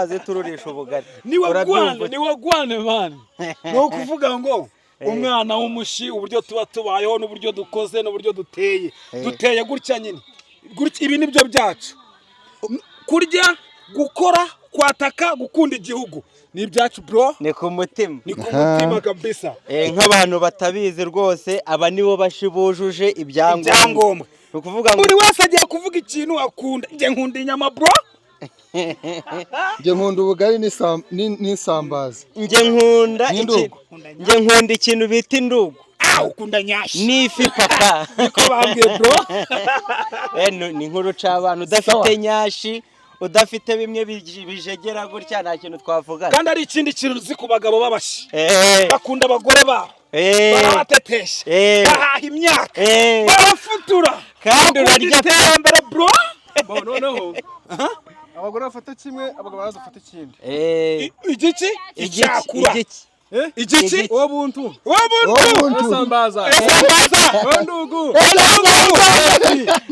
mazi tururisha ubugari. Ni Urabyumva? Wagwan, ni wagwan man. Ni ukuvuga ngo umwana w'umushi, uburyo tuba tubayeho n'uburyo dukoze n'uburyo duteye, duteye gutya nyine gutya. Ibi nibyo byacu: kurya, gukora, kwataka, gukunda igihugu, ni ibyacu bro. Ni ku mutima. Ni ku mutima kabisa. Nk'abantu batabizi rwose, aba nibo bashi bujuje ibyangombwa. Ibyangombwa. Ni ukuvuga ngo Buri wese agiye kuvuga ikintu akunda. Njye nkunda inyama bro. Njye nkunda ubugari n'isambaza. Njye nkunda N'indugu. Njye nkunda ikintu bita indugu. Ah, ukunda nyashi. N'ifi papa. Niko bambwiye bro. Ni nk'uruca abantu udafite Sawa. nyashi, udafite bimwe bijegera gutya, nta kintu twavugana. Kandi ari ikindi kintu uzi ku bagabo b'abashi, bakunda abagore babo, barabatetesha, bahaha imyaka, barafutura, Kandi bakunda urarya pe. iterambere bro. Bo, noneho abagore bafata kimwe, abagabo baraza bafata ikindi. Igiki? Igiki. Icyakura. Igiki. Igiki. Igiki. Uwo buntu. Ubuntu. Ubuntu. Esambaza. Esambaza. Uwo ndugu.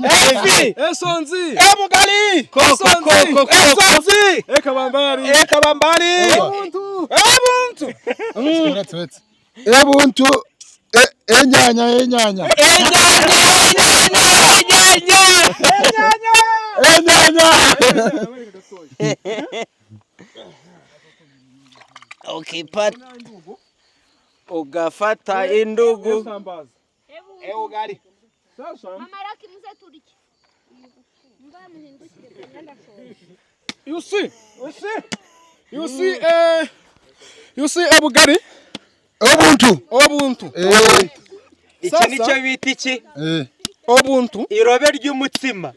Efi. Esonzi. Ebugari. Koko koko koko. Esonzi. Ekabambari. Ekabambari. Ubuntu. Ebuntu. Uretse, uretse. Ebuntu, enyanya, enyanya. Enyanya, enyanya, enyanya. Enyanya. Ukipata ugafata indugu. Esambaza. Ebugari. Sasa. Mama Rocky, muze turye. Mba muhindukire, ndashonje. You see, you see, you see, you see ebugari. Ubuntu. Obuntu. Iki Sasa. nicyo bita iki? Obuntu. Irobe ry'umutsima.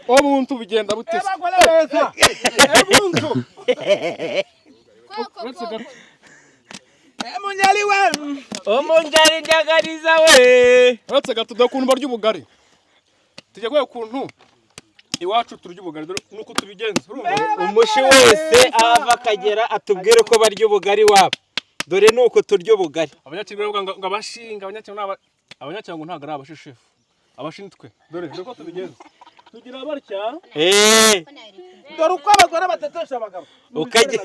Obuntu bigenda bute se? Abagore beza. Ebuntu. Koko koko. Emunyali we. Umunjari njagariza we. Uretse gato, dore ukuntu barya ubugari. Tujya kubera ukuntu iwacu turya ubugari, dore nuko tubigenza, urumva? Umushi wese ava akagera atubwire ko barya ubugari wabo. Dore nuko turya ubugari. Abanyakigali bavuga ngo abashinga abanyakigali abanyakigali ntabwo ari abashishefu, abashinzwe. Dore uko tubigenza, tugira batya. Dore uko abagore batetesha abagabo. Ukajya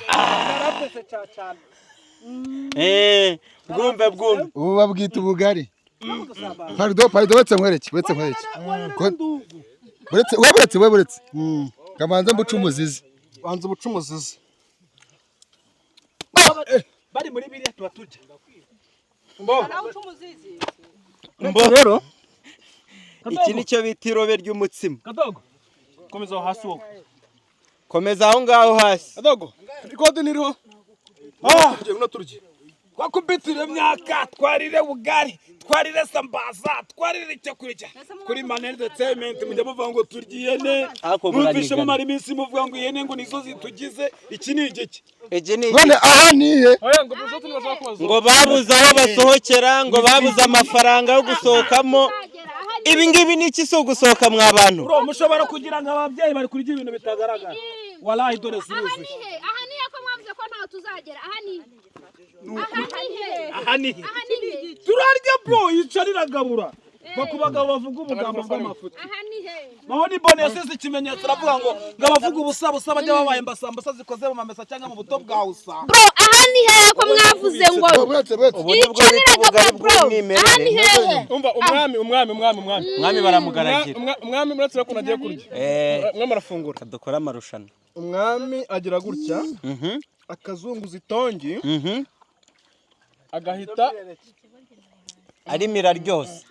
Baratese cyane. Bwumve bwumve. Ubu babwita ubugari. Pardon, pardon, uretse nkwereke, uretse nkwereke. Uretse we, buretse we, buretse kamanza mbuce umuzizi. Banza ubuca umuzizi. Bari muri biriya tuba turya. Mbo rero. Iki nicyo bita irobe ry'umutsima. Kadogo, komeza aho hasi wowe. Komeza aho ngaho hasi. Kadogo, ikode ntiriho. Ah. Turye, ngwino turye. Twakubitire imyaka, twarire bugari, twarire sambaza, twarire icyo kurya kuri Mane Entertainment. Mujya muvuga ngo turya ihene. Ariko mwumvishe muranigana. mumara iminsi muvuga ngo ihene ngo nizo zitugize. Iki ni igiki? Iki ni None aha nihe? Oya, ngo bizo ntibashaka kubaza. Ngo babuze aho basohokera, ngo babuze amafaranga yo gusohokamo. Ibi ngibi ni iki? Si ugusohoka mwa bantu? Bro, mushobora kugira ngo ababyeyi bari kurya ibintu bitagaragara. Walahi, dore Aha ziruzuye. ni he? Aha ni he ko mwavuze ko ntaho tuzagera? Aha ni he? Aha ni he? Aha ni he? Aha ni he? Turarya bro, yicara iragabura. Ku bagabo bavuga ubugambo bw'amafuti. Aha ni he? Naho ni Bone yasize ikimenyetso, aravuga ngo abavuga ubusa busa bajya babaye imbasambusa zikoze mu mamesa cyangwa mu buto bwa usa. Bro, aha ni hehe ko mwavuze ngo Uretse, uretse. Ubu nibwo bita ubugari bro, aha ni bw'umwimerere. hehe? Umva, umwami, umwami, umwami, umwami. Umwami baramugaragira. Umwami, muretse ukuntu agiye kurya. Umwami arafungura. Dukore amarushanwa. Umwami agira gutya, akazunguza itongi, agahita Arimira ryose.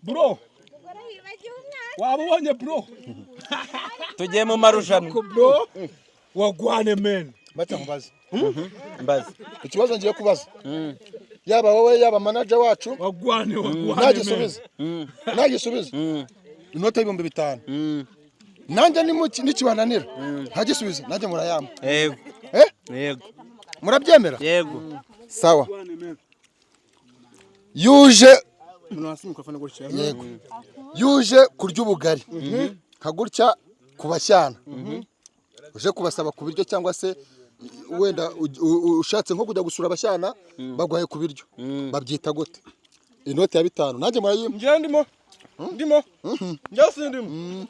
Bro, waba ubonye bro? Tugiye mu marushanwa. Ko bro, wagwan man. Bata nkubaze. Mbaze. Ikibazo ngiye kubaza, yaba wowe, yaba manager wacu, Wagwan, wagwan man. nagisubiza, nagisubiza inota y'5000. Nanjye nikibananira ntagisubize, nanjye murayampa. Yego. Eh? Yego. Murabyemera? Yego. Sawa. Yuje Umuntu hasi mikrofone gutya. Yego, yuje kurya ubugari nka gutya ku bashyana, uje kubasaba ku biryo, cyangwa se wenda ushatse nko kujya gusura abashyana, baguhaye ku biryo, babyita gute? Inoti ya 5 nanjye murayimpa. Njyewe ndimo, ndimo, njyewe sindimo.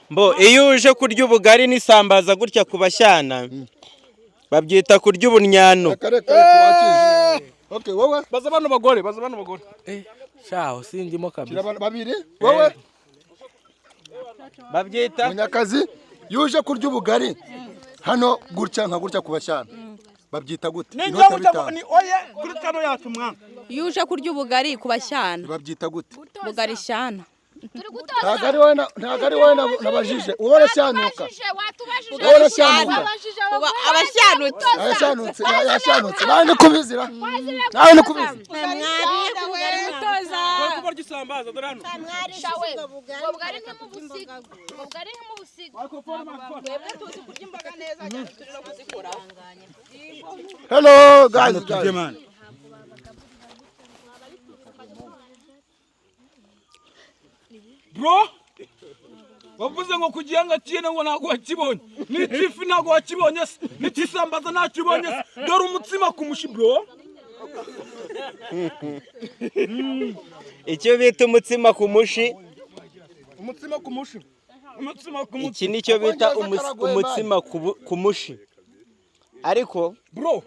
Mbo iyo uje kurya ubugari n'isambaza gutya ku bashyana, babyita kurya ubunyano. Reka, reka, reka, wakije. Okay, wowe. Baza bano bagore, baza bano bagore. Shaho sindimo kabisa. Kira babiri, wowe. Babyita Munyakazi, iyo uje kurya ubugari hano gutya, nka gutya ku bashyana, babyita gute? Inota 5. Ni oye kuri kano yacu, mwana. Iyo uje kurya ubugari ku bashyana, Babyita gute? Bugari shyana. Turi gutoza. Ntabwo ari wowe ntabwo ari wowe nabajije, wowe urashyanuka. Watubajije. Wowe urashyanuka. Abashyanutse. Yashanutse, yashanutse. Nawe ni kubizira, nawe ni kubizi. Gutoza. Dore ko barya isambaza, dore hano. Shawe, ubwo bwari ntimubusiga, ubwo bwari ntimubusiga. Twebwe tuzi kurya imboga neza cyane, turi no kuzikora. Hello guys, guys. Man. Bro, wavuze ngo ku gihanga cy'ihene ngo ntabwo wakibonye, n'icy'ifi ntabwo wakibonye se, n'icy'isambaza ntacyo ubonye se. Dore umutsima ku mushi, bro. Icyo bita umutsima ku mushi. Umutsima ku mushi, umutsima ku mushi. Iki nicyo bita umutsima ku mushi, ariko Bro.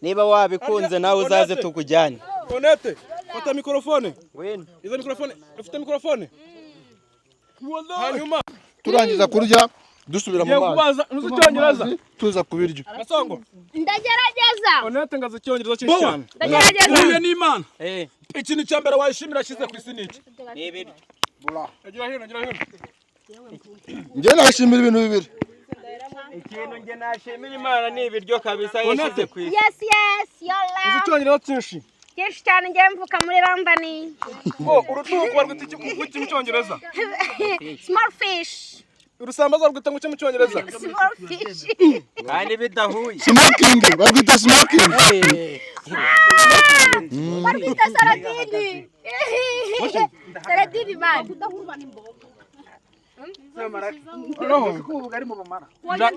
niba wabikunze nawe uzaze tukujyane. Honete, fata mikorofone. Izo mikorofone, ufite mikorofone? Hanyuma Turangiza kurya dusubira mu ngiye mazi. kubaza, ntuzi icyongereza? Tuza ku biryo. Gasongo. Ndagerageza. Honete ngazi icyongereza cyinshi Bowa. cyane. Ndagerageza. Uhuye n'Imana. Eh. Ikintu cya mbere wayishimira ashyize ku isi ni iki? Ni ibiryo. Agira hino, agira hino. Njye nashimira ibintu bibiri. Ikintu njye nashimira Imana ni ibiryo kabisa yashyize ku isi. Yes, Uzi yola. icyongereza cyinshi? Byinshi cyane, ngewe mvuka muri London. Bo, urutugu barwita iki mu cyongereza? Small fish. Urusambaza barwita ngo iki mu cyongereza? Small fish. Kandi bidahuye. Smoking, barwita smoking. Barwita saradini. Saradini, man.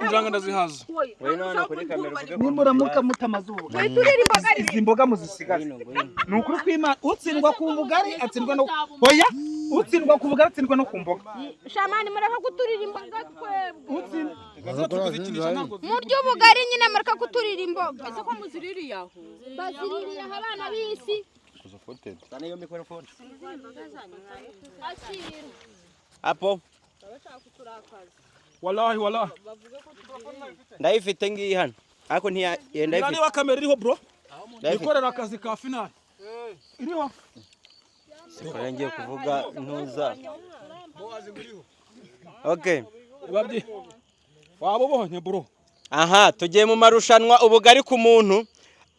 Injanga ndazihaza. Ngwino hano kuri kamera uvuge ko Nimuramuka mutamaze ubugari, izi mboga muzisigaze. Ni ukuri kw'Imana, utsindwa ku bugari atsindwa no, oya, utsindwa ku bugari atsindwa no ku mboga. Shamani, mureka kuturira imboga twebwe. Muryo. Murya ubugari nyine, mureka kuturira imboga. Ese ko muziririye aho? Baziririye aho abana b'isi. Niyo mikorofone. Akira. Apo. Wallahi, wallahi. Ndayifite ngiyi hano, ariko ntiya yenda. Niba Ndayifite. Kamera iriho, bro. Ndayifite. Ikorera akazi ka finali iriho. Sikora ngiye kuvuga ntuza. Okay. Babyi waba ubonye, bro. Aha tugiye mu marushanwa ubugari ku muntu,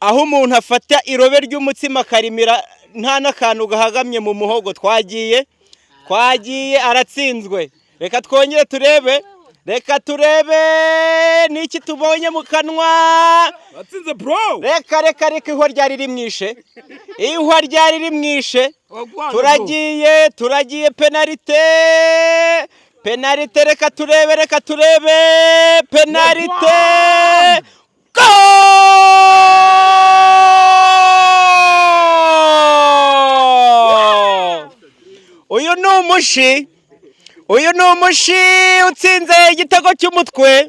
aho umuntu afata irobe ry'umutsima akarimira nta n'akantu gahagamye mu muhogo. Twagiye, twagiye, aratsinzwe. Reka twongere turebe, reka turebe n'iki tubonye mu kanwa. Watsinze, bro. Reka, reka, reka, ihwa ryari rimwishe, ihwa ryari rimwishe. Turagiye, turagiye, penalite, penalite, reka turebe, reka turebe penalite. Goal! Uyu ni umushi, uyu ni umushi utsinze igitego cy'umutwe.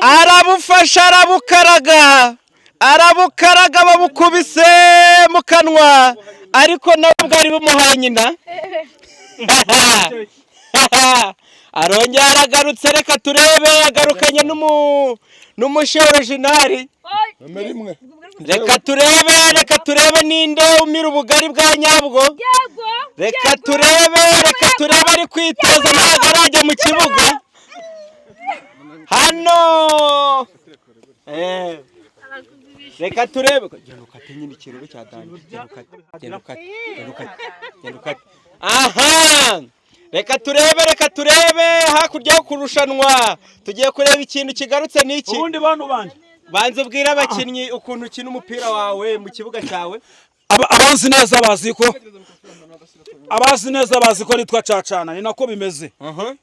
Arabufasha, arabukaraga, arabukaraga, babukubise mu kanwa, ariko nawe bwari bumuhaye nyina. Arongera aragarutse, reka turebe, agarukanye n'umushi original. Nomero 1. Reka turebe, reka turebe ninde umira ubugari bwa nyabwo. Reka turebe, reka turebe, ari kwitoza, ntabwo arajya mu kibuga hano. Reka turebe, genda ukate nyine ikirobe cya dani, genda ukate, genda ukate, genda ukate, genda ukate. Aha reka turebe, reka turebe hakurya yo kurushanwa tugiye kureba ikintu kigarutse n'iki. Ubundi bantu banje, Banza ubwire abakinnyi ukuntu ukina umupira wawe mu kibuga cyawe. Abazi neza bazi ko, abazi neza bazi ko nitwa Cacana, ni nako bimeze.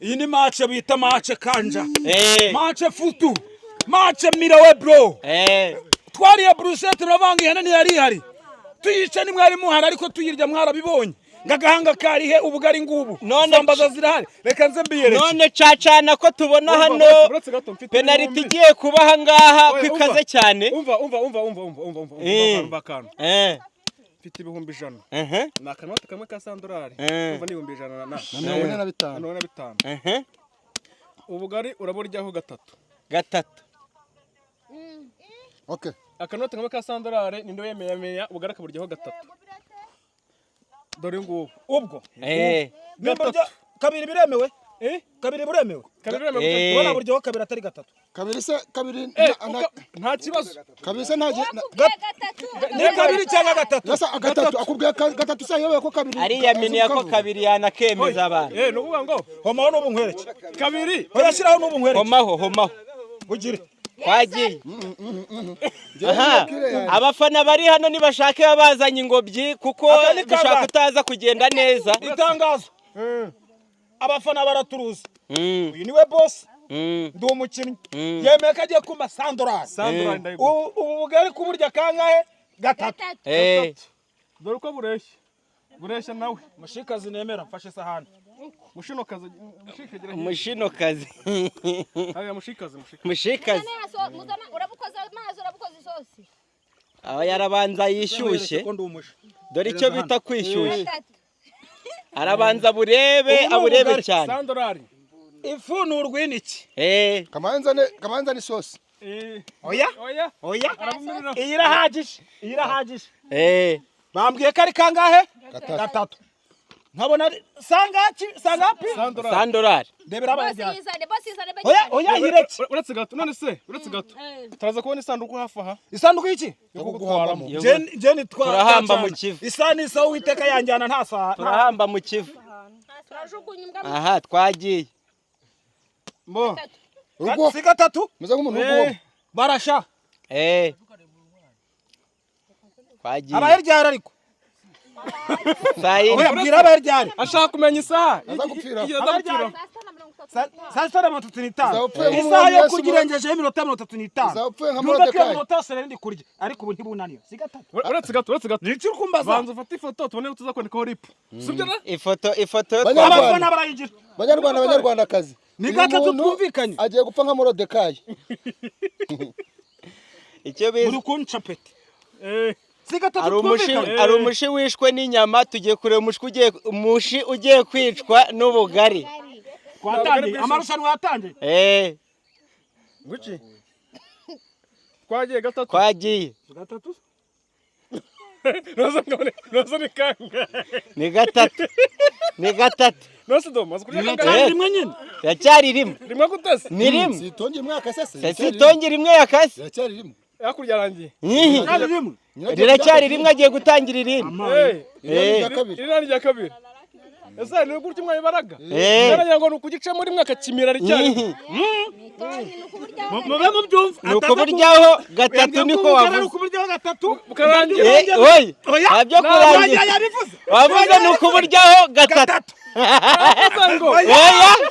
Iyi ni match bita match kanja, match futu, match mirawe, bro. Twariye brochette, muravanga ihene ntiyari ihari, tuyica nimwari muhari, ariko tuyirya mwarabibonye. Ngo agahanga karihe? Ubugari ngubu. Isambaza zirahari, reka nze mbiyereke. None Cacana, ko tubona Umva, hano uretse gato, mfite penaliti ibihumbi. igiye kuba aha ngaha, Oya, ko ikaze umva. cyane. Umva, umva, umva, umva, umva, umva, umva, umva akantu. Mfite 100,000. Ni akanoti kamwe ka sandorari. Umva, ni 100,000 na 45. 45. Ubugari uraburyaho gatatu. Gatatu. Okay. Akanoti kamwe ka sandorari, ninde wemeye ubugari akaburyaho gatatu? Dore ngubu. Ubwo nimba Gatatu. urya kabiri biremewe? Eh? Kabiri buremewe? Kabiri biremewe. Ubona buryoho kabiri atari gatatu. Kabiri se, kabiri Nta kibazo. Kabiri se nta Wakubwiye gatatu. Ni kabiri cyangwa gatatu? Nasa gatatu akubwiye gatatu se, yewe ko kabiri. Ariya miniya ko kabiri yanakemeza abantu. Ni ukuvuga ngo Homaho n'ubu nkwereke. Kabiri. Oya, shyiraho n'ubu nkwereke. Homaho, homaho. Ugire. Twagiye. Aha, abafana bari hano nibashake babazanye ingobyi, kuko Aka ni dushaka kangahe? kutaza kugenda neza. Itangazo, abafana baraturuzi. Uyu niwe boss, ndi umukinnyi. Yemeye ko agiye kumpa sandorari. Sandorari ndayiguha. Ubu bugari kuburya kangahe? Gatatu. Gatatu. Dore uko bureshya, bureshya nawe. Mushikazi nemera, mfashe isahani. Mushinokazi, mushikagira. Mushinokazi. Aya mushikazi, mushikazi. Mushikazi. Muzana, urabukoza amazi, urabukoza isosi. Aho yarabanza yishyushye. Ko ndi umushi. Dore icyo bita kwishyushya. Gatatu. Arabanza burebe, Ubu ni aburebe ubugari. cyane. Sandorari. Ifu ni urwiniki. Kamanza ni sosi. Oya. Oya. Oya. Arabumirira. Iyi irahagije, iyi irahagije. Bambwiye ko ari kangahe? Gatatu. Nkabona sangaki sangapi? Sandorari. Sandorari. Ndebera Bose abayajyana. yizane, bose yizane. Oya, oya, yireke. Uretse gato, none se uretse gato, turaza kubona isanduku hafi aha Isanduku y'iki? Yo kugutwaramo. Je nitwa Turahamba mu Kivu. Isaha n'isaha Uwiteka yanjyana, nta saha. Turahamba mu Kivu. Turajugunya imbwa. Aha twagiye. Mbo. Urugo Si gatatu. meze nk'umuntu w'ubwonko. Barasha. Twagiye. Abaheryara ariko. Saa yine. Oya, bwira abaheryari. Ashaka kumenya isaha. Aza gupfira. Igihe aza gupfira. 6:35. Uzaba upfuye Isaha nk'umwami yo Yesu. kurya irengejeho iminota 35. Uzaba upfuye nka Yumva ko iyo Moridekayi. minota yose nari ndi kurya, ariko ubu ntibunaniye. Si gatatu. Uretse gato, uretse gato. Ni iki uri kumbaza? Banza ufate ifoto tubone ko tuzakwandikaho RIP, sibyo na? Ifoto, ifoto yo Banyarwanda. Abafana barayigira. Banyarwanda, banyarwandakazi. Ni Uyu gatatu, muntu twumvikanye. agiye gupfa nka Morodekayi. Icyo biza. Muri kunca peti. Si gatatu, Hari umushi, twumvikanye. hari umushi wishwe n'inyama. Tugiye kureba umushi ugiye kwicwa n'ubugari. Twatangiye amarushanwa, yatangiye. Guki twagiye gatatu. Twagiye. Gatatu. Noza ngone, noza ni kangahe? Ni gatatu, ni gatatu. Noza do maze kurya kangahe? Kandi rimwe nyine. Iracyari rimwe. Rimwe gutese. Ni rimwe. Sitongi imwe yakase se. Sitongi rimwe yakase. Iracyari rimwe. Hakurya arangiye. Nyihi. Kandi rimwe. Riracyari rimwe, agiye gutangira irindi. Irya kabiri. Iri ni irya kabiri. Ese ni gutya mwabibaraga? Eh. Naragira ngo ni ukugicamo rimwe akakimira ricyari. Nyihi. Mube mubyumva. Ni ukuburyaho gatatu, niko Ari wavuze. ukuburyaho gatatu. Bukarangira. Oya. Oya. Ntabyo kurangira. Oya, yabivuze. Wavuze ni ukuburyaho gatatu. Avuze ngo Oya.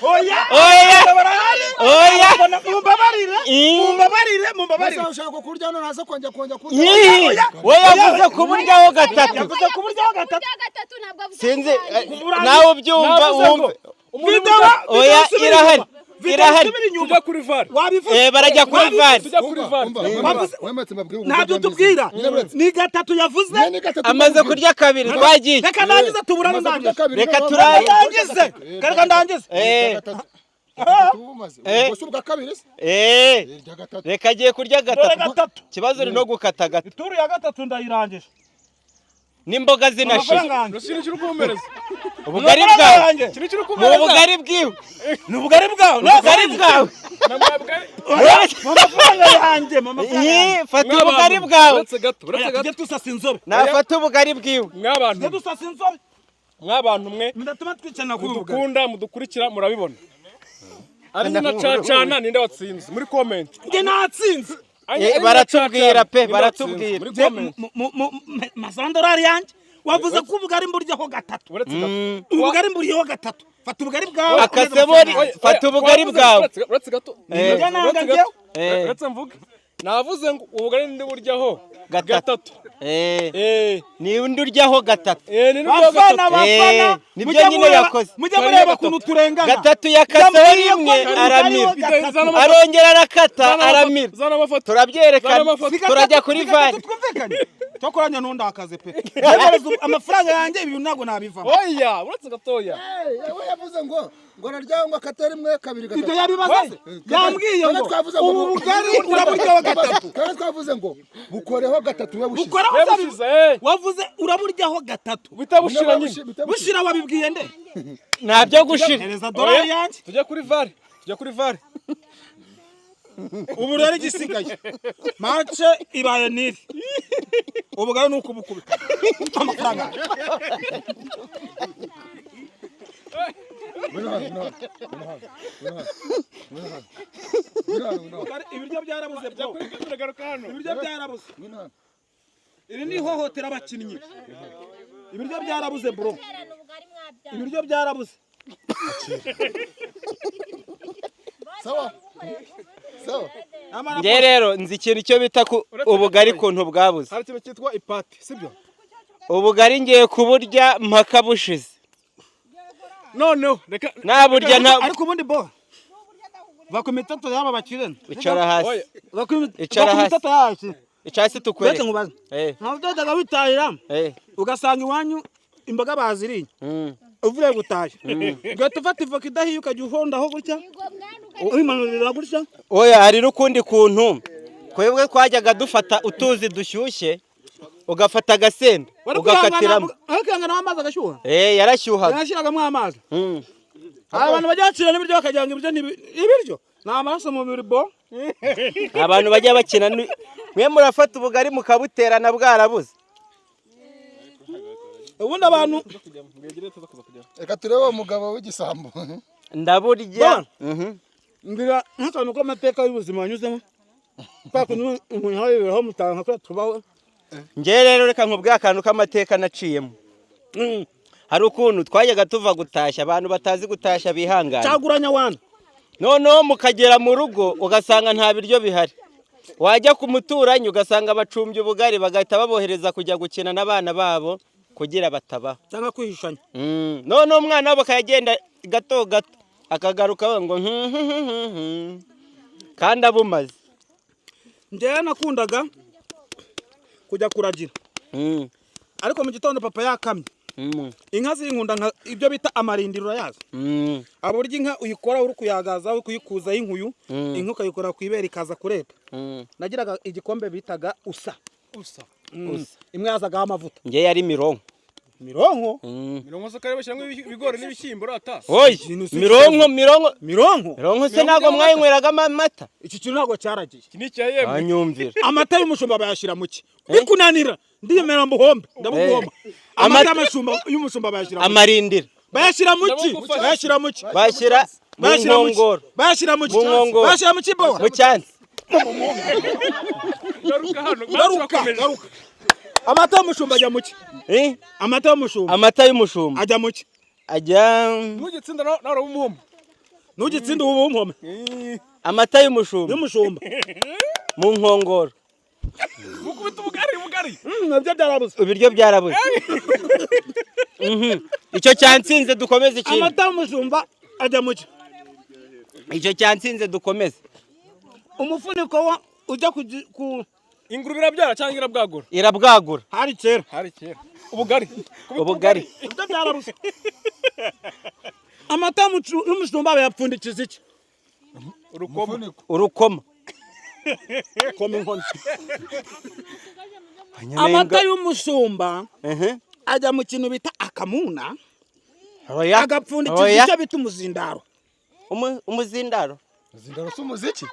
Oya. Oya. Barahari. Oya. Mumbabarire. Mumbabarire, mumbabarire. Ese ushaka kurya none naza kongera kurya? Nyihi. We yavuze kuburyaho gatatu. Yavuze kuburyaho gatatu. Kurya gatatu ntabwo avuze. Sinzi kurangira. nawe ubyumva Navuze ngo wumve. umuntu Video, Oya, video. irahari. Video, Irahari. isubira inyuma. Tujya kuri VAR. Wabivuze. Barajya kuri VAR. Tujya kuri VAR. Wemetse mbabwire uburyo Ntabyo bwameze. tubwira. Nyine buretse. Ni gatatu yavuze. Nyine ni gatatu Amaze mbabwire. kurya kabiri, twagiye. Reka ndangize, tuburane. Amaze kurya Ndangize. kabiri, Reka noneho turangize. Ndangize, reka ndangize. Gatatu. Gatatu umaze. Ubwo si ubwa kabiri se? Irya gatatu. Reka agiye kurya Dore gatatu. gatatu. Ikibazo ni no gukata gato. Ituru ya gatatu ndayirangije. N'imboga zinashize. Amafaranga yanjye. Ikintu kiri kumereza. Ubugari Amafaranga bwawe. yanjye. Ikintu kiri Mu kumereza. bugari bwiwe. Ni ubugari bwawe. Ubugari bwawe. Mu mafaranga yanjye, mu mafaranga yanjye. Ii, fata ubugari bwawe. Uretse gato, uretse Oya, gato. tujye dusasa inzobe. Nafata ubugari bwiwe. Mwabantu. Tujye dusasa inzobe. Mwabantu mwe. Mudatuma twicana kuri ubugari. Mudukunda, mudukurikira, murabibona. Ari na Cacana, ninde watsinze? Muri comment. Njye natsinze. Baratubwira pe, baratubwira. Muri Njye comment. Masandorari yanjye, wavuze ko ubugari mburyaho gatatu. Uretse gato. Ubugari mburiyeho gatatu. Fata ubugari bwawe. Akasemo fata ubugari bwawe. Uretse gato. Njye nanga Uretse njyewe. gato. Uretse mvuge. Navuze ngo ubugari ndi buryaho Gatatu. Ni undi uryaho gatatu. Ni n'uryaho Bafana, gatatu. bafana, Nibyo mujye nyine mureba- yakoze. Mujye mureba ukuntu turengana. Gatatu yakaseho Yambwiye ko rimwe ubugari aramira. ho gatatu. Arongera arakata aramira. Zana amafoto. Zana Turabyerekana. amafoto. Turajya kuri Si gatatu VAR. Twumvikanye. Cyokoranya ntundakaze pe. Ntegereza amafaranga yanjye, ibi bintu ntabwo nabivamo. Oya, uretse gatoya. We yavuze ngo araryaho, ngo akate rimwe, kabiri, Ibyo gatatu. yabibaza se? Yambwiye ngo Twavuze ngo ubu bugari uraburyaho gatatu. Kandi twavuze ngo bukoreho gatatu we bushize. Bukoraho We se bushize, eh. Wavuze uraburyaho gatatu. Bitabushira nyine. Bushira wabibwiye nde? Ntabyo gushira. Hereza dorari yanjye. Tujya kuri VAR. Tujya kuri VAR. Ubu rero igisigaye, match ibaye niri, ubugari ni ukubukubita amafaranga. Ngwino hano, ngwino hano, ngwino hano, ngwino hano, ngwino hano, ngwino hano, ngwino hano, Ibiryo byarabuze bro. Turagaruka hano. Ibiryo byarabuze. Ngwino hano. Iri ni ihohotera abakinnyi. Ibiryo byarabuze bro. Ibiryo byarabuze. Sawa sawa. Njye rero nzi ikintu cyo bita ku ubugari kuntu bwabuze. Hari ikintu cyitwa ipati, sibyo? Ubugari ngiye kuburya mpaka bushize. Noneho reka Naburya nta Ariko ubundi bo va ku mitoto y'aba bakire. Icara hasi. Oya. Va ku Icara hasi. mitoto yacu. Icara hasi Uretse tukwereke. nkubaze, Eh, ntabwo byajyaga witahira ugasanga iwanyu imboga baziriye, uvuye gutashya ugahita ufata ivoka idahiye ukajya uhondaho gutya, uyimanurira gutya? Oya, hari n'ukundi kuntu twebwe twajyaga dufata utuzi dushyushye, ugafata agasenda Wari ugakatiramo. kwihangana amazi agashyuha? Eh, yarashyuhaga. Yarashyiragamo amazi. Abantu bajya bacira n'ibiryo bakagira ngo ibiryo ni ibiryo ni amaraso mu mubiri bo. Abantu bajya bakina mwe murafata ubugari mukabuterana bwarabuze. Ubundi abantu Reka turebe uwo mugabo w'igisambo. Ndaburya. Mbwira nk'akantu k'amateka y'ubuzima wanyuzemo, kwa kuntu umuntu aba yiberaho mutaha nka kuriya tubaho. Njye rero reka nkubwire akantu k'amateka naciyemo. Hari ukuntu twajyaga tuva gutashya, abantu batazi gutashya bihangana. Cyaguranya wana. Noneho mukagera mu rugo ugasanga nta biryo bihari, wajya ku muturanyi ugasanga bacumbye ubugari, bagahita babohereza kujya gukina n'abana babo kugira batabaho. Cyangwa kwihishanya. Noneho umwana wabo akagenda gato gato akagaruka avuga ngo hmm, kandi abumaze. Njyewe nakundaga kujya kuragira, ariko mu gitondo papa yakamye inka zinkunda nka ibyo bita amarindiro, urayazi? Aba urya inka uyikora uri kuyagaza, uri kuyikuzaho inkuyu, inka ukayikora ku ibere ikaza kureta. Nagiraga igikombe bitaga usa. Usa. Imwe yazagaho amavuta. Njye yari mironko. Mironko? Mironko se kare bashyiramo ibigori n'ibishyimbo rata. Oyi, mironko, mironko. Mironko. Mironko se ntabwo mwayinyweragamo amata? Iki kintu ntabwo cyaragiye. Iki ni icya yemwe. Anyumvira. Amata y'umushumba bayashyira mu ki? Bikunanira ndiyemera mbuhombe, ndabuguhomba. Amata y'umushumba bayashyira mu ki? Amarindira. Bayashyira mu ki? Ndabugufasha. Bayashyira mu ki? Bashyira mu Bayashyira mu ki? nkongoro. Bayashyira mu ki? Mu nkongoro. Bayashyira mu ki bowa? Mu cyansi. Garuka hano. Garuka, garuka. Amata y'umushumba ajya mu ki? Eh? Amata y'umushumba Amata y'umushumba ajya mu ki? Ajya Ntugitsinda nawe uraba umuhoma. Ntugitsinde ubu bumpome. Amata y'umushumba Y'umushumba. Mu nkongoro. Mukubita ubugari, ubugari. Nabyo byarabuze. Ibiryo byarabuze. Icyo cyansinze, dukomeze ikindi. Amata y'umushumba ajya mu ki? Icyo cyansinze, dukomeze. Umufuniko wa ujya ku Ingurube irabyara cyangwa irabwagura? Irabwagura. Hari kera. Hari kera. Ubugari. Kubita. Ubugari. Ibyo byarabuze. Amata y'umushumba bayapfundikiza iki? Urukoma. Urukoma. Koma inkono. Amata y'umushumba ajya mu kintu bita akamuna, Oya. agapfundikiza Oya. icyo bita umuzindaro. Umuzindaro. Zindaro si umuziki.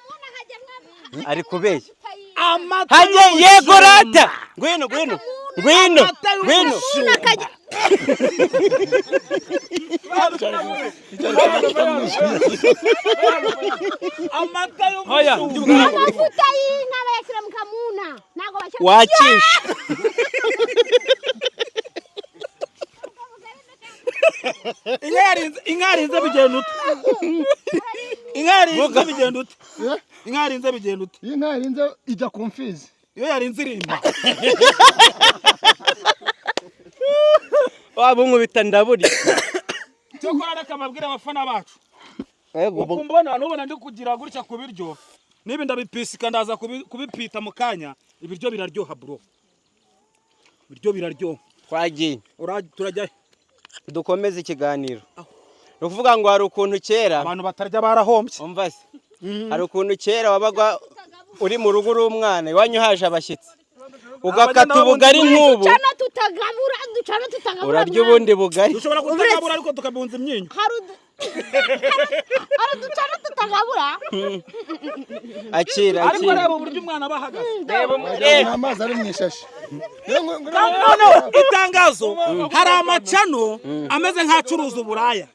Ari kubeshya. Amata Hajye yego rata, ngwino, ngwino, ngwino, Amata ngwino. y'umushumba. Amata Oya. y'umushumba. Amavuta y'inka bayashyira mu kamuna, ntabwo bashyira. Wakisha. Inka yarinze bigenda ute? Inka yarinze bigenda ute? Inka yarinze bigenda ute? Iyi nka yarinze ijya ku mfizi. Iyo yarinze irimba. Waba unkubita ndaburya. Cyokora reka mbabwire abafana bacu, uko mbona nubona ndi kugira gutya ku biryo, niba ndabipisika, ndaza kubipita mu kanya. Ibiryo biraryoha, bro, ibiryo biraryoha. Twagiye. Turajya he? Dukomeze ikiganiro. Ni ukuvuga ngo hari ukuntu kera Abantu batarya barahombye. Umva se, hari ukuntu kera wabaga uri mu rugo uri umwana, iwanyu haje abashyitsi, ugakata ubugari nk'ubu. Ducana tutagabura, ducana tutagabura. Urarya ubundi bugari. Dushobora kutagabura ariko tukabunza imyinyo. Hari uducana tutagabura. Akira. Ariko Akira. reba uburyo umwana aba ahagaze. Ni amazi ari mu ishashi. Noneho itangazo, hari amacano ameze nk'acuruza uburaya,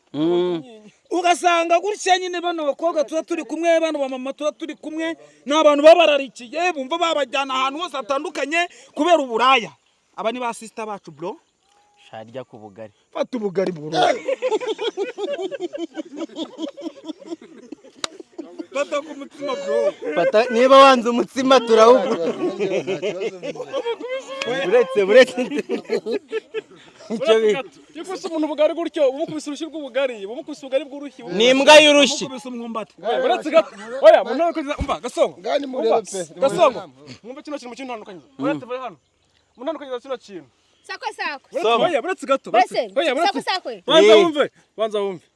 ugasanga gutya nyine bano bakobwa tuba turi kumwe, bano bamama tuba turi kumwe, ni abantu baba bararikiye, bumva babajyana ahantu hose hatandukanye kubera uburaya. Aba ni ba sister bacu, bro. Sharya ku bugari. Fata ubugari, bro, fata ku mutima, bro. Fata niba wanze umutsima turawugura. Buretse icyo Iyo ukubise umuntu ubugari gutyo, umukubise urushyi rw'ubugari, umukubise ubugari bw'urushyi. Ni imbwa y'urushyi. Mukubise umwumbati. Uretse gato, oya, mu ntandukanye, umva Gasongo. Ngani murebe pe. Gasongo, mwumve kino kintu mu kintandukanye. Uretse vuba hano mu ntandukanye kino kintu. Sakwe sakwe. Uretse Soma. Oya, uretse gato. Buretse, Oya, uretse. sakwe sakwe. Banza Eh. wumve, banza wumve.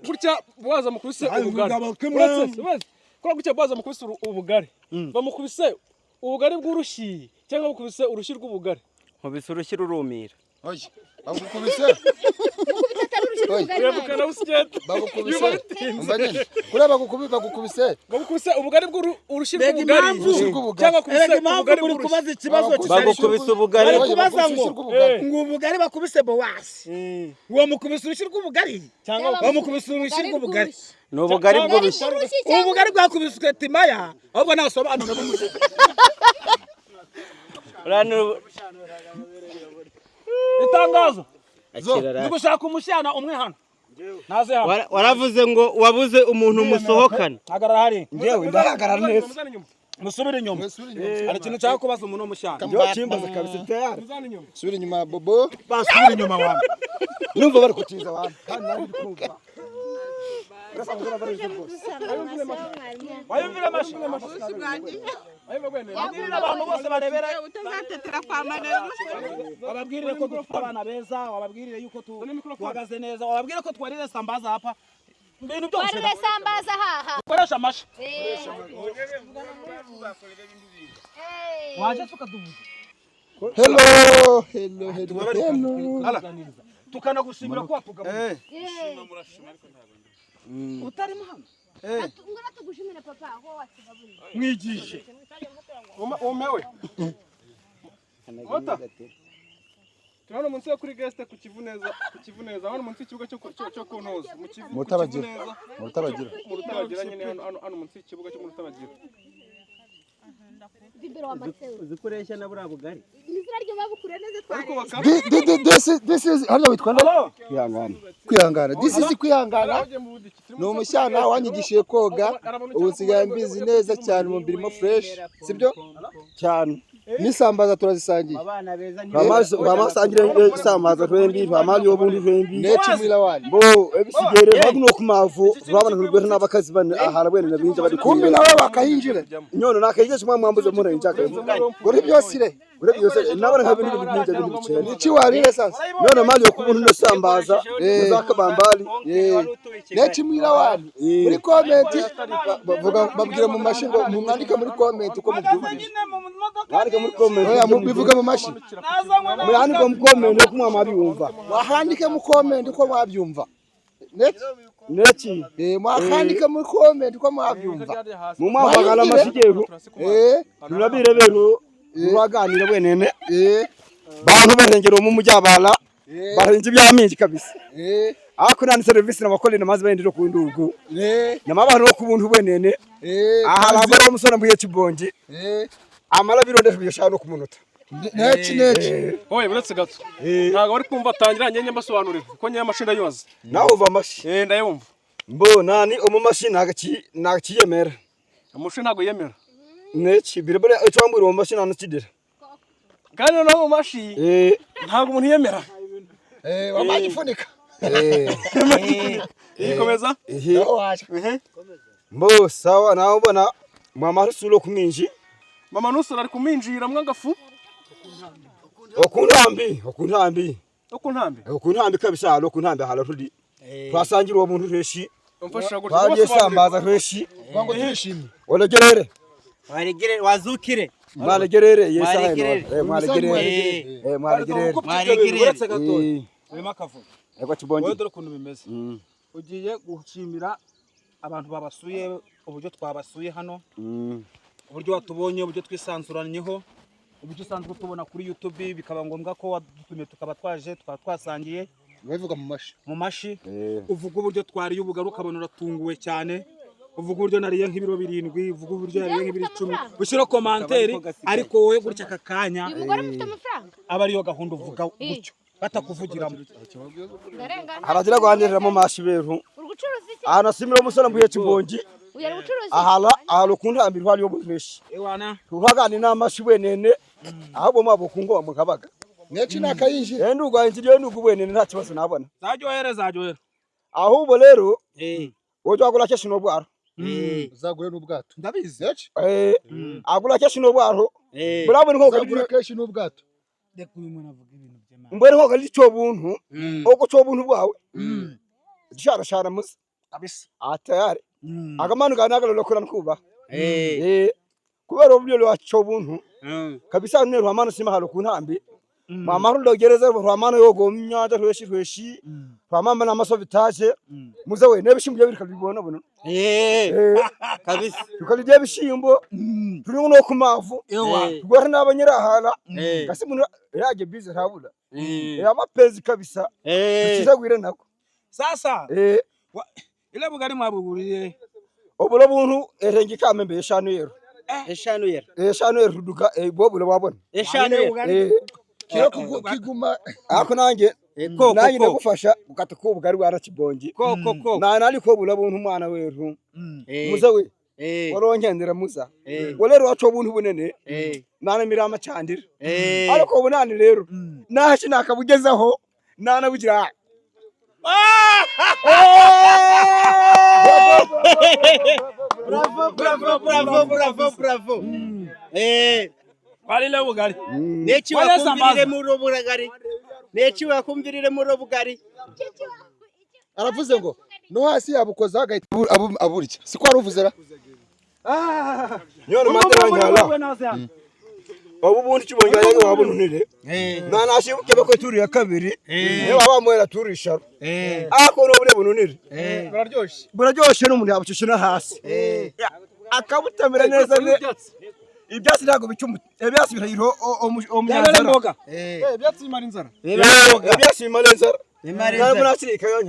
Gutya waza mukubise ubugari. Uretse kora gutya, baza mukubise ubugari. Bamukubise ubugari bw'urushyi cyangwa bamukubise urushyi rw'ubugari? Nkubise urushyi rurumira. Oya, bagukubise. Mukubita atari urushyi rw'ubugari. Urebuka na busyete. Bagukubise. Umva nyine, kuriya bagukubise. Bamukubise ubugari bw'urushyi Mbega rw'ubugari impamvu. Urushyi rw'ubugari. cyangwa bakubise Erega impamvu ubugari muri bw'urushyi? kubaza ikibazo Bagukubise. kitari cyo. Bagukubise ubugari. Bari Oya, kubaza bagukubise ngo urushyi rw'ubugari. ngo ubugari bakubise Bowasi, uwo mukubise urushyi rw'ubugari, Cyangwa bamukubise urushyi rw'ubugari. Ni ubugari bw'urushyi. Ubugari bwakubiswe Timaya, ahubwo nasobanura bumushyi. Uriya Itangazo, Akira ni rata. gushaka umushyana umwe hano, naze hano. Waravuze ngo wabuze umuntu musohokana. Hagarara hari. Njyewe ndahagarara neza. Muzane inyuma. Musubire inyuma. Musubire inyuma. Hari ikintu nshaka kubaza umuntu w'umushyana. Njyewe kimbaza kabisa tayari. Muzane inyuma. Subira inyuma, bobo. Basubire inyuma wanyu. Numva bari kutiza abantu kandi nanjye ndi kumva. Wayumvira amashi. Babwirire abantu bose barebera. Utazatetera kwa Manero. Bababwirire ko dufite abana beza, wababwirire yuko tuhagaze neza, wababwire ko twarire sambaza hapa, ibintu byose. Warire sambaza haha. Koresha amashi. Eh. Waje tukaduvuza. Hello, hello, hello, hello. Tukanagushimira ko watugaburiye. Utarimo hano. Ngura tugushimire papa aho watugaburiye. Mwigishe. Umewe Mota. Turi hano munsi yo kuri guest ku Kivu neza, ku Kivu neza, hano munsi y'ikibuga cyo ku Ntozo, mu Kivu, Mu ku Kivu Rutabagira. neza. Mu Rutabagira. Mu Rutabagira nyine, hano munsi y'ikibuga cyo mu Rutabagira. Imbere wa Marcel. Uzi ko ureshya na buriya bugari. Izina ryo babukure neza Ariko tware. bakaba This is hano witwa nde? Kwihangana. Kwihangana. This is Kwihangana. bagiye mu budiki. Turi Ni munsi yo kuri umushyana guest. wanyigishije koga, ubu nsigaye mbizi neza cyane, umubiri fresh, sibyo? Cyane. N'isambaza turazisangiye. Abana beza. Twamasangire isambaza twembi, twamali obundi twembi. Neci mwila wani. Bo ebisigere baguno kumavu turabona kurugwera n'abakazi bane ahara bwene na binja bari. Kumbi nawe bakahinjire. Nyono nakaije kimwe mwambuze mura injaka. Gori byosire. Ure byose nabona nka bintu binja bintu bicere. Nici warire sasa. Nyono mali yo kubuntu no sambaza muzakabambali. Neci mwila wani. Muri comment bavuga, babwira mu mashi ngo mumwandike muri comment uko mubyumvise. Mwandike muri comment. Oya, bivuge mu mashi. Mwandike mu comment yo kumwa mwabyumva. Wahandike mu comment uko mwabyumva. Neci. Neki. Mwahandike muri comment uko mwabyumva. Mu mwavagala mashigero. Rurabire bero ruraganira bwenene. Bantu barengera mu mujyabala. Barenze ibyaminji kabisa. Ako nani service nabakolera namazi bayindiro ku ndugu. Nama abantu bo ku buntu bwenene. Aha bagora umusore mbuye kibongi. Amara birondesha bishaka ku munota. Neci neci. Oye, uretse gato. Ntabwo bari kumva, tangira nyenye mbasobanurira kuko nyenye amashi ndayoza. Nawe uva amashi. Eh, ndayumva. Mbo nani umumashi nagaki nagakiyemera. Amushi ntabwo yemera. Neki birabara ecwambwira mu mashi nanukidira. Kandi noneho mu mashi ntabwo umuntu yemera. Wamaye ifunika. Ikomeza. Mbo sawa nawe ubona mama rusulo kuminji. Mama nusura ari kuminjira mwa gafu. Okuntambi, okuntambi. Okuntambi. Okuntambi kabisa halo kuntambi halo tuli. Twasangira uwo muntu tweshi. Umfasha gutya. Twagiye sambaza tweshi. Kwango turishimye. Walegerere. Waregere wazukire. Mwalegerere yesa Mwalegerere. hano. Mwalegerere. Mwalegerere. Mwalegerere. Uretse gatoya urimo akavuga. Ego kibongi. Wowe dore ukuntu bimeze. Ugiye gushimira abantu babasuye, uburyo twabasuye hano, uburyo watubonye, uburyo twisanzuranyeho, uburyo usanzwe utubona kuri YouTube, bikaba ngombwa ko wadutumiye tukaba twaje, tukaba twasangiye. Bavuga mu mashi. Mu mashi. Uvuga uburyo twariye ubugari ukabona uratunguwe cyane. Uvuga uburyo nariye nk'ibiro 7, uvuga uburyo nariye nk'ibiro 10. Ushyira komanteri ariko wowe gutya aka kanya. Uyu mugore mufite amafaranga. Aba ariyo gahunda uvuga gutyo batakuvugiramo. Haragira gwandirira mu mashi beru. Uri gucuruza iki? Ana simira umusore mbuye kibongi. Uyu ari gucuruza iki? Ahala ahala kuntambira hariyo muntu. Ewana. Tuhagani n'amashi wenene ahubwo mwabo kungo mukabaga. Neki nakayinjira. Enduga injiriyo ndugu wenene nta kibazo nabona. Zajyohere zajyohere. Ahubwo rero woje keshi n'obwaro. Uzagure n'ubwato. Ndabizi. Neki? Agura keshi n'obwaro. Burabona nko Uzagura keshi n'ubwato. Reka uyu muntu avuga ibintu by'Imana. Mbere nko kali cyo buntu. Oko cyo buntu bwawe. Gishara muzi. Kabisa. Atayari. Akamanuka nakalolokora nkuba. Kubera uburyo lwa cyo buntu. Kabisa ne rwamano sima halo kuntambi. Mama rulogereza rwamano yogomnya rweshi rweshi. Rwamamba namaso bitaje. Muze we nebishimbo bikabibona buno. Kabisa. Tukalije bishimbo. Turi no kumavu. Tugora nabanyirahala. Kasi muntu yaje bize ntabula. Amapezi kabisa. Tukizagwire nako. Sasa. Ile bugari mwabuguriye. Obulo buntu erengi kamembe 5 yero. 5 yero. 5 yero ruduka bobule wabona. 5 yero. Kiro kiguma ako nanjye nanjye ndagufasha ukata ko ubugari bwa kibongi. Koko. Nana ariko bula buntu mwana weru. Muza we. Waronkendera muza. Wolero waco buntu bunene. Nana mirama candira. Ariko bunani rero. Nashi nakabugezaho nana bugira. Bravo bravo bravo bravo bravo. Kwalile bugari. Neki wakumvirire muri bugari. Neki wakumvirire muri bugari. Aravuze ngo no hasi yabukoza agahita aburya. Siko aruvuze ra? Nyone materanya. Obu buntu kibongi yage wabununire. Nana ashibuke bako turi ya kabiri. Niba bamwera turi isharo. Ako no bure bununire. Buraryoshe. Buraryoshe n'umuntu yabucishira hasi. Akabutamira neza ne. Ibyatsi ntago bica ibyatsi birahiro omunyanzara. Ibyatsi bimara inzara. Ibyatsi bimara inzara. Bimara inzara. Nabwo nakirikayo.